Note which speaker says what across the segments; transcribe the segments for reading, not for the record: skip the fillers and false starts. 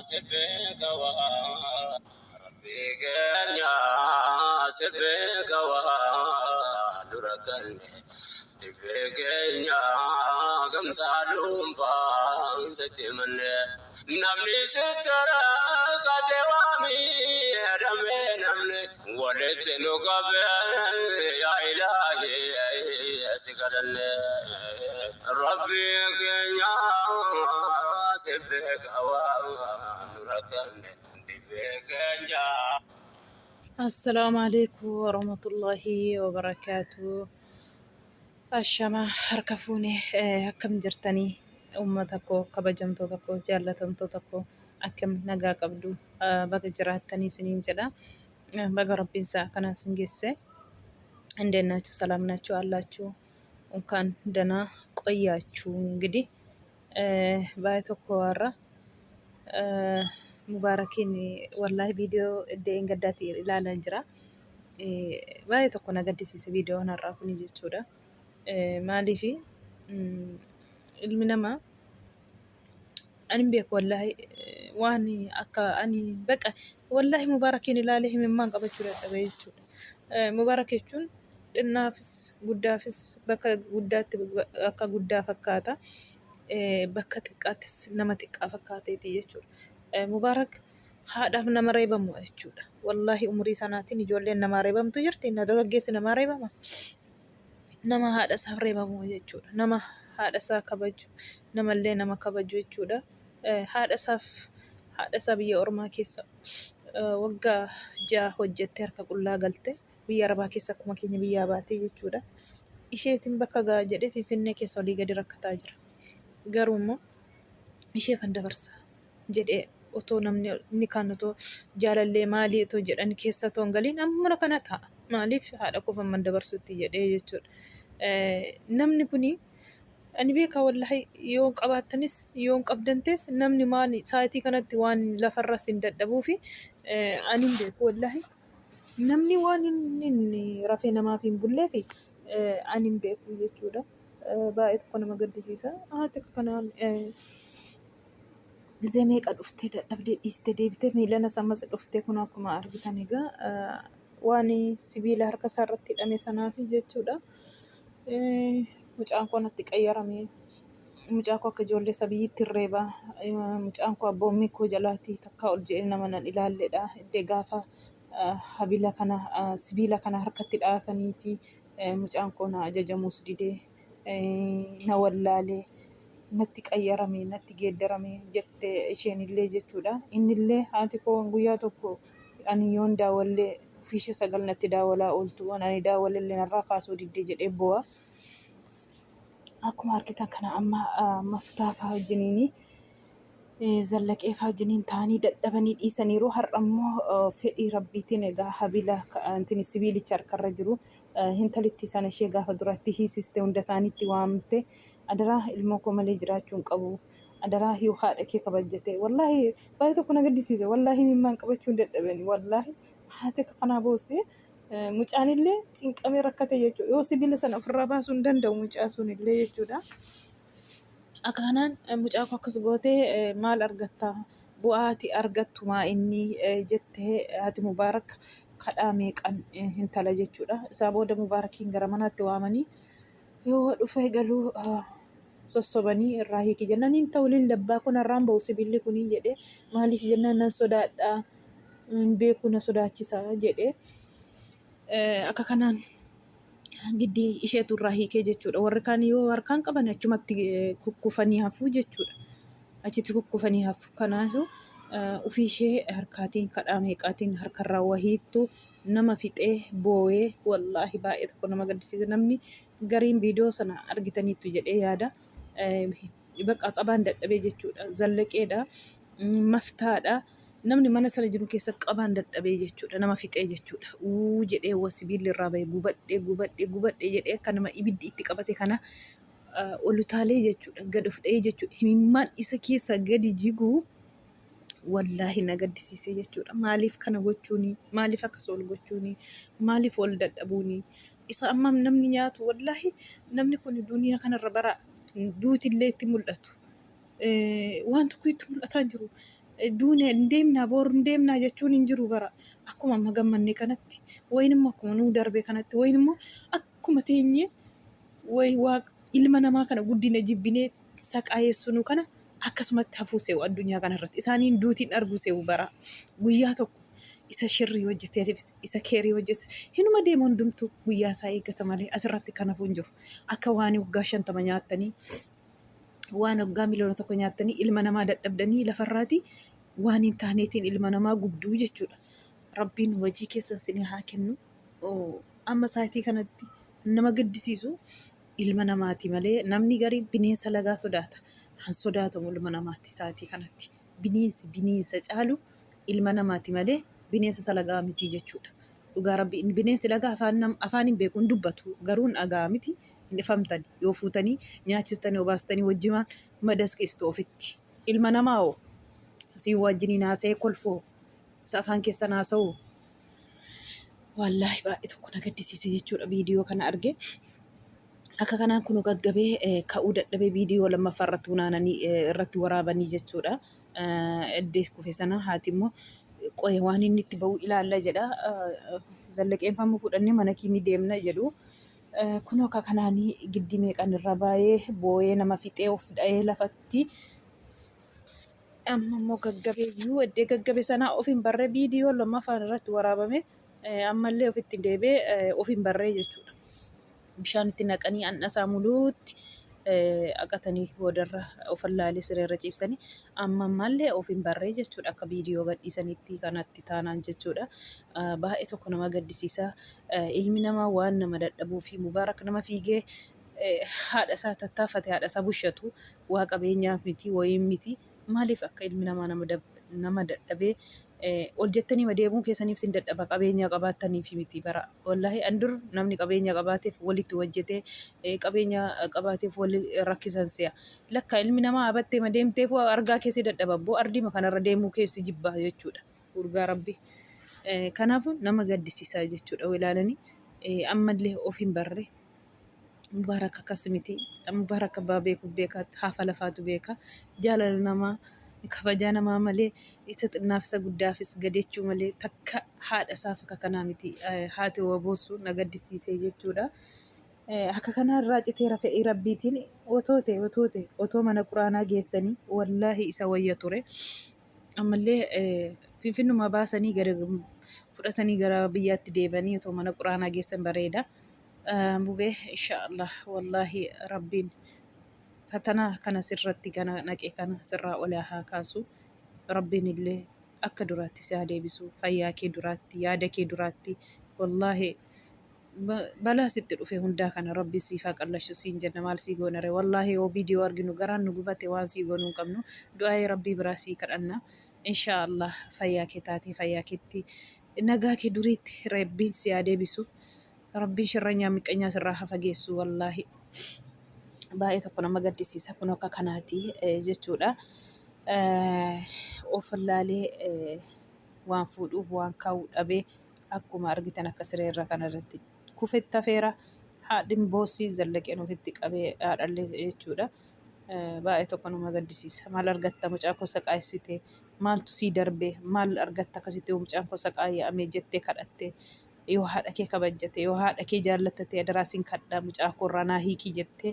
Speaker 1: Si beeka waa Rabbii keenya si beeka waa dura kanne dhibee keenya gamtaa dhuunfaa sitti manne namni sitti rakkate waa miidhame namni walitti nu qabe yaa ilaahi si kadhanne Rabbii keenya si beeka waa nu rakkanne dhibee keenya.
Speaker 2: Assalaamu alaikum warahmatullahi wabarakaatu. Ashama harka fuune, akkam jirtanii uummata koo, kabajamtoota koo, jaallatamtoota koo, akkam nagaa qabdu? Baga jiraattanii isiniin jedha. Baga rabbiin sa'a kanaan isin geesse. እንዴት ናችሁ? ሰላም ናችሁ አላችሁ? እንኳን ደህና ቆያችሁ። እንግዲህ baay'ee tokko har'a Mubaarakiin wallaahi viidiyoo iddoo gaddaatti ilaalan jira. Baay'ee tokko na gaddisiise viidiyoon har'aa kuni jechuudha. Maaliif ilmi namaa ani hin beeku wallaahi waan akka ani baqa wallaahi Mubaarakiin ilaalee himimmaan qabachuu dadhabe jechuudha. Mubaarak jechuun xinnaafis guddaafis bakka guddaatti akka guddaa fakkaata. Bakka xiqqaattis nama xiqqaa fakkaateeti jechuudha. Mubaarak haadhaaf nama reebamu jechuudha. Wallaahi umurii sanaatiin ijoolleen namaa reebamtu jirti. Dargaggeessi namaa reebama. Nama haadha isaaf reebamu jechuudha. Nama haadha isaa kabaju, namallee nama kabaju jechuudha. Haadha isaaf haadha isaa biyya ormaa keessa waggaa 6 hojjettee harka qullaa galte biyya arabaa keessa akkuma keenya biyyaa baatee jechuudha. Isheetiin bakka ga'a jedhee Finfinnee keessa olii gadi rakkataa jira. Garuu immoo isheefan dabarsa jedhee otoo namni inni kaan otoo jaalallee maalii otoo jedhan keessa otoo hin galiin ammana kana ta'a. Maaliif haadha koof amman dabarsutti jedhee jechuudha. Namni kuni ani beekaa wallahi yoo qabaattanis yoo hin qabdantes namni maal sa'aatii kanatti waan lafarras hin dadhabuufi ani hin beeku wallahi. Namni waan inni rafee namaaf hin bulleefi ani hin beeku jechuudha. Baay'ee tokko nama gaddisiisa. Haati akka kanaan gizee meeqa dhuftee dadhabdee dhiistee deebitee miilanas ammas dhuftee kun akkuma argitan egaa waan sibiila harka isaa irratti hidhame sanaaf jechuudha. Mucaan koo natti qayyarame. Mucaa koo akka ijoollee sabiyyiitti hin reeba. Mucaan koo abboommii koo jalaatti takkaa ol jedhee nama nan ilaalledha. Iddee gaafa habila kana sibiila kana harkatti dhaataniiti mucaan koo na ajajamuus didee na wallaalee natti qayyarame natti geeddarame jette isheenillee jechuudha. Innillee haati koo guyyaa tokko ani yoon daawallee ofiishee sagal natti daawalaa ooltu waan ani daawalellee narraa kaasuu didde jedhee boo'a. Akkuma argitan kana amma maftaa fa'aa wajjiniini zallaqee fa'aa wajjiniin ta'anii dadhabanii dhiisaniiru. Har'a immoo fedhii rabbiitiin egaa habila sibiilicha harkarra jiru hintalitti sana ishee gaafa duratti hiisiste hunda isaaniitti waamte adaraa ilmoo koo malee jiraachuu hin qabu. Adaraa yoo haadha kee kabajjate wallaahi baay'ee tokko na gaddisiise wallaahi mimmaan qabachuu hin dadhabani wallaahi haati akka kanaa boosse mucaan illee cinqamee rakkate jechuudha. Yoo sibiila sana ofirraa baasuu hin danda'u mucaa sun illee jechuudha. Akka kanaan mucaa koo akkas gootee maal argatta? Bu'aa ati argattu maa inni jettee haati Mubaarak kadhaa meeqan hintala jechuudha. Isaa booda Mubaarakiin gara manaatti waamanii yoo dhufee galuu sossobanii irraa hiiki jennaan hin ta'u lillabbaa kun har'aan ba'u sibiilli kunii jedhee maaliif jennaan nan sodaadha hin beeku na sodaachisa jedhee akka kanaan giddii isheetu irraa hiikee jechuudha. Warri kaan yoo harkaan qaban achumatti kukkufanii hafu jechuudha. Achitti kukkufanii hafu. Kanaafuu ofii ishee harkaatiin kadhaa meeqaatiin harkarraa wahiittu nama fixee boo'ee wallaahi baay'ee tokko nama gaddisiisa. Namni gariin viidiyoo sana argitaniittu jedhee yaada. Bakka qabaan dadhabee jechuudha. Zallaqeedha. Maftaadha. Namni mana sana jiru keessa qabaan dadhabee jechuudha. Nama fixee jechuudha. Uu jedhee wa sibiilli irraa bahe gubadhee gubadhee gubadhee jedhee akka nama ibiddi itti qabate kana ol utaalee jechuudha. Gad of dha'ee jechuudha. Himimmaan isa keessa gadi jiguu wallaahi na gaddisiise jechuudha. Maaliif kana gochuuni? Maaliif akkas ol gochuuni? Maaliif ol dadhabuuni? Isa ammam namni nyaatu wallaahi namni kun duniyaa kanarra bara duutillee itti mul'atu. Waan tokko itti mul'ataa hin jiru. Duune hin deemnaa boru hin deemnaa jechuun hin jiru bara. Akkuma amma gammanne kanatti wayin immoo akkuma nuu darbe kanatti wayin immoo akkuma teenyee wayi waaqa ilma namaa kana guddina jibbinee saqaayeessinu kana akkasumatti hafuu se'u addunyaa kanarratti. Isaaniin duutiin arguu se'u bara. Guyyaa tokko isa shirrii hojjeteefis isa keerii hojjetes hinuma deema hundumtuu guyyaa isaa eeggata malee asirratti kan hafuu hin jiru. Akka waan waggaa 50 nyaattanii waan waggaa 1,000,000 nyaattanii ilma namaa dadhabdanii lafarraati waan hin taaneetiin ilma namaa gubduu jechuudha. Rabbiin wajii keessan isinii haa kennu. Amma saatii kanatti nama gaddisiisu ilma namaati malee namni garii bineensa lagaa sodaata. Han sodaatamu ilma namaati saatii kanatti. Bineensi bineensa caalu ilma namaati malee bineensa isa lagaa miti jechuudha. Dhugaa rabbi bineensi lagaa afaan hin beeku hin dubbatu garuu hin dhaga'a miti hin dhifamtani yoo fuutanii nyaachistanii obaastanii wajjimaan madasqiistu ofitti. Ilma namaa hoo sisiin wajjiniin haasa'ee kolfoo isa afaan keessan haasa'u wallaahi baay'ee tokko na gaddisiise jechuudha viidiyoo kana arge. Akka kanaan kun gaggabee ka'uu dadhabee viidiyoo lammaffaa irratti funaananii irratti waraabanii jechuudha. Eddee kufe sana haati immoo qoye waan inni itti ba'u ilaalla jedha. Zallaqeen famuu fudhannee mana kiimii deemna jedhu. Kunoo akka kanaanii giddii meeqan irra baay'ee boo'ee nama fixee of dha'ee lafatti. Amma immoo gaggabee iyyuu eddee gaggabe sanaa of hin barree viidiyoo lammaffaan irratti waraabame ammallee ofitti deebi'ee of hin barree jechuudha. Bishaan itti naqanii annasaa muluutti aqatanii boodarra of allaalee sireerra ciibsanii amma ammallee of hin barree jechuudha akka viidiyoo gadhiisanitti kanatti taanaan jechuudha. Baay'ee tokko nama gaddisiisa. Ilmi namaa waan nama dadhabuu fi Mubaarak nama fiigee haadha isaa tattaafate haadha isaa bushatu waa qabeenyaaf miti wayiin miti maaliif akka ilmi namaa nama dadhabee ol jettanii deemuu keessaniif sin dadhaba qabeenyaa qabaattaniif miti bara wallaahi an dur namni qabeenya qabaateef walitti hojjetee qabeenya qabaateef wali rakkisan si'a lakka ilmi namaa abattee ma deemteef argaa keessi dadhaba boo ardiima kanarra deemuu keessi jibbaa jechuudha urgaa rabbi kanaaf nama gaddisiisaa jechuudha ilaalanii ammallee of hin barre. Mubaarak akkas miti. Mubaarak abbaa beekuuf beekaatti hafa lafaatu beeka. Jaalala namaa kabajaa namaa malee isa xinnaaf isa guddaafis gadechuu malee takka haadha isaaf akka kanaa miti. Haati waboossu na gaddisiisee jechuudha. Akka kanaa irraa citeera fedhii rabbiitiin otoo ta'e otoo ta'e otoo mana quraanaa geessanii wallaahi isa wayya ture. Ammallee finfinnumaa baasanii gara fudhatanii gara biyyaatti deebanii otoo mana quraanaa geessan bareeda. Mubee inshaallah wallaahi rabbiin fatanaa kana sirratti kana naqe kana sirraa olaa haa kaasu. Rabbiin illee akka duraatti si haa deebisu fayyaa kee duraatti yaada kee duraatti wallaahi balaa sitti dhufe hundaa kana rabbi siif haa qallashu siin jenna maal sii goonare wallaahi yoo viidiyoo arginu garaan nu gubate waan sii goonuu hin qabnu du'aa'ee rabbii biraa sii kadhanna inshaallah fayyaa kee taatee fayyaa keetti nagaa kee duriitti rabbiin si haa deebisu. Rabbiin shirranyaa miqqanyaa sirraa haa fageessu wallaahi. Baay'ee tokko nama gaddisiisa kun akka kanaati jechuudha. Of laalee waan fuudhuuf waan kaa'u dhabee akkuma argitan akka sireerra kanarratti kufetti hafeera. Haadhin boossii zallaqeen ofitti qabee haadhallee jechuudha. Baay'ee tokko nama gaddisiisa. Maal argatta mucaa koo saqaayessite maaltu sii darbe maal argatta akkasitti mucaan koo saqaaya'ame jettee kadhatte yoo haadha kee kabajjate yoo haadha kee jaallattate adaraa sin kadha mucaa koo irraa naa hiikii jettee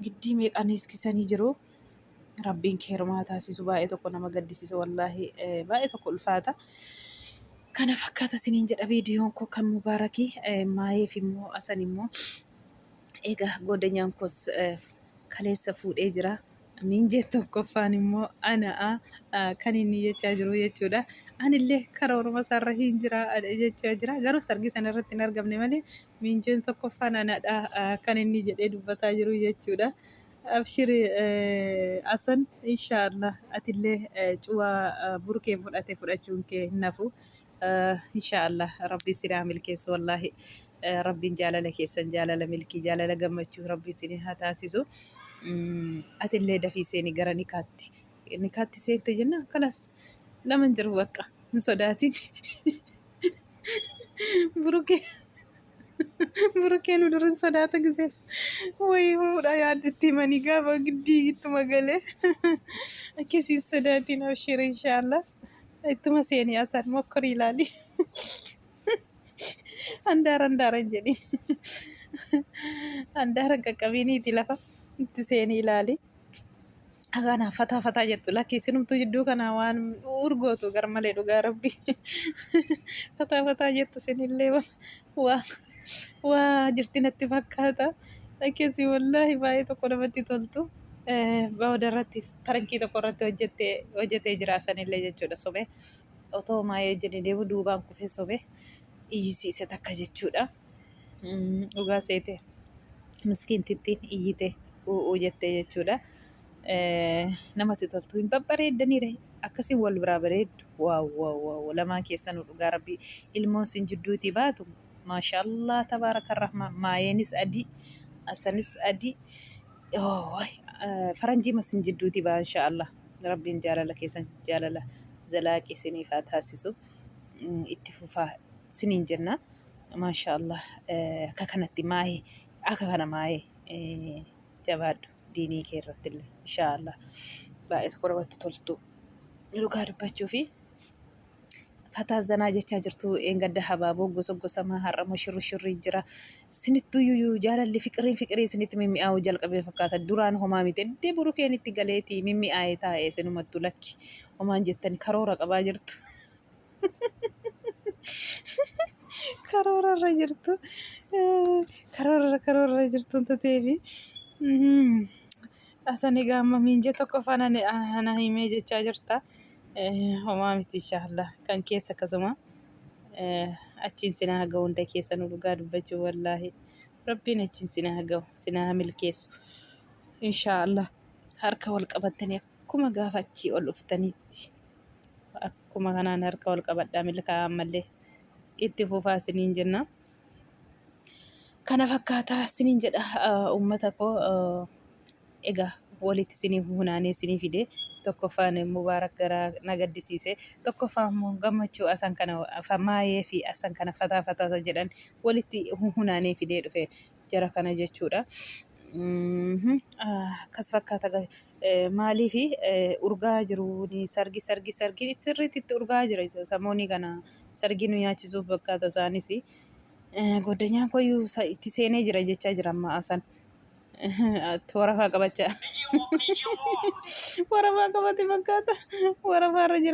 Speaker 2: giddii meeqaan hiiskisanii jiru. Rabbiin keerumaa taasisu baay'ee tokko nama gaddisiisa wallaahi baay'ee tokko ulfaata. Kana fakkaata isiniin jedha viidiyoon koo kan mubaarakii maayeef immoo asan immoo egaa godanyaan koos kaleessa fuudhee jira. Miinjeen tokkoffaan immoo ana'a kan inni jechaa jiru jechuudha. Anillee karooruma isaarra hin jira jechaa jira. Garuu sargii sana irratti hin argamne malee miinjeen tokkoffaan anadha kan inni jedhee dubbataa jiru jechuudha. Abshiri Asan inshaallah atillee cuwaa burkeen fudhate fudhachuun kee hin hafu. Inshaallah rabbi isin haa milkeessu wallaahi rabbiin jaalala keessan jaalala milkii jaalala gammachuu rabbi isin haa taasisu. Atillee dafii seeni gara nikaatti. Nikaatti seente jennaan kalas lama hin jiru bakka hin sodaatin. Burukee. Burukeen durin sodaata gizeef wayii fuudha yaaddutti himanii gaafa giddii ittuma galee akkasiin sodaatiin abshir inshaallah ittuma seenii asan mokkorii ilaali handaara handaara hin jedhin handaara hin qaqqabiniiti lafa itti seenii ilaali. Kana fataa fataa jettu lakki isinumtuu jidduu kana waan urgootu garmalee dhugaa rabbi fataa fataa jettu isinillee waa waa jirti natti fakkaata akkasii wallaahi baay'ee tokko namatti toltu. Booda irratti parankii tokko irratti hojjettee hojjetee jira sanillee jechuudha sobe otoo maayee wajjin deemu duubaan kufee sobe iyyisiise takka jechuudha. Dhugaa seete miskiintittiin iyyite u'uu jettee jechuudha. Namatti toltu hin babbareeddaniire akkasiin wal biraa bareeddu waaw waaw waaw lamaan keessanuu dhugaa rabbii ilmoon sin jidduutii baatu maashaallah tabaaraka rahmaan maayeenis adii asanis adii faranjiima sin jidduutii baa inshaallah rabbiin jaalala keessan jaalala zalaaqii isiniif haa taasisu itti fufaa siniin jenna. Maashaallah akka kanatti maayee akka kana maayee jabaadhu diinii kee irratti illee inshaallah baay'ee tokko namatti toltu dhugaa dubbachuu fi fataa zanaa jechaa jirtu eengadda habaaboo gosa gosamaa har'amoo shirri shirrii jira sinittuu yuyyuu jaalalli fiqiriin fiqirii sinitti mimmi'aa'uu jalqabee fakkaata duraan homaa miti eddee burukeen itti galeetii mimmi'aa'ee taa'ee sinumattuu lakki homaan jettani karoora qabaa jirtu. Karoorarra jirtu. Karoorarra karoorarra jirtu wanta ta'eefi. Asan egaa amma miinjee tokko faana ana himee jechaa jirta. Homaa miti inshaallah kan keessa akkasuma achiin sinaa ga'u hunda keessa nu dhugaa dubbachuu wallaahi rabbiin achiin sinaa ga'u sinaa milkeessu inshaallah harka wal qabattanii akkuma gaafa achii ol dhuftanitti. Akkuma kanaan harka wal qabadhaa milkaa'aa ammallee itti fufaa isiniin jenna. Kana fakkaataa isiniin jedha uummata koo egaa walitti isinii hunaanee isinii fide tokkoffaan Mubaarak garaa na gaddisiise tokkoffaan immoo gammachuu asan kana maayee fi asan kana fataa fataa jedhan walitti hunaanee fidee dhufe jara kana jechuudha. Akkas fakkaata maaliif urgaa jiru sargi sargi sargi sirriitti itti urgaa jira samoonii kana sargii nu nyaachisuuf fakkaata isaanis. Goddanyaan koyyuu itti seenee jira jechaa jira amma asan. Warafaa qabachaa. Warafaa qabate fakkaata. Warafaa irra jira.